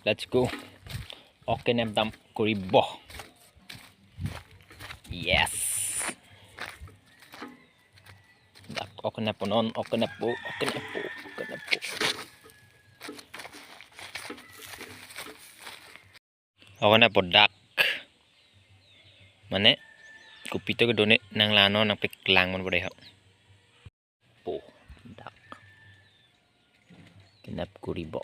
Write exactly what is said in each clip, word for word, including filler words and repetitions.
Let's go. Ok kenep dam koribo. Yes. Dak ok kenep non, ok kenep po, ok kenep po, ok kenep po. Ok kenep po dak. Mane, kopi to kedo ne nang lano nangpeklang mon bodai ho. Po, dak. Kenep koribo.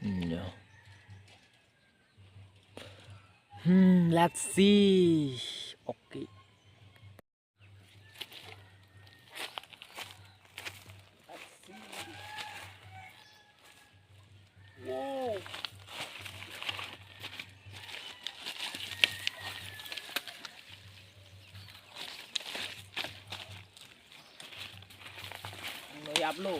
No. Hmm, let's see. Okay. Let's see. Wow. Lo yap lo.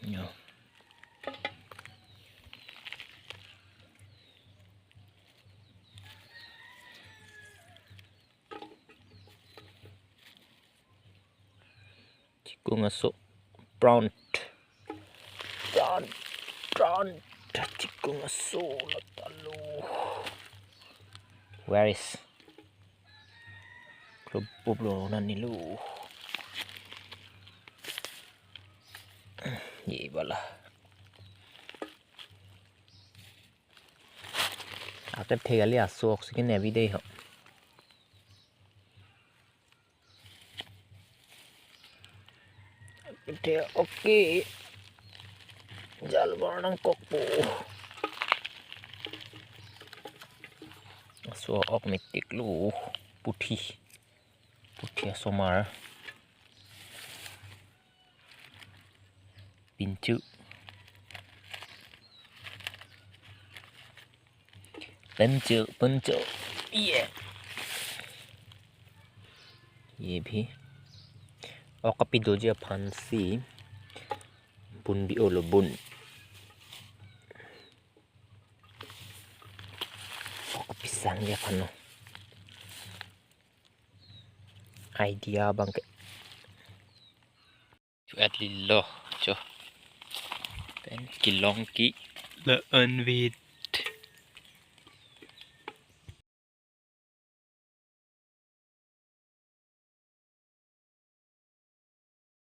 Yo. Chikung aso prawn. Prawn. Prawn. Chikung aso lo talo. Where is? Klop pop lo nani lo. Ye bala. Akethe kali aso oxygen every day ho. Te okay. Jal bar nangkok po. Aso ok metik lo. Puthi. Puthi asomar. Pinchu. Pinchu, pinchu. Ye. Ye bhi. Ok kapidoji aphan si. Bun bi olo bun. Ok kapisangji aphan lo. Idea abang ke. Chu at li lo cho. Pen kelong ke lo an vid.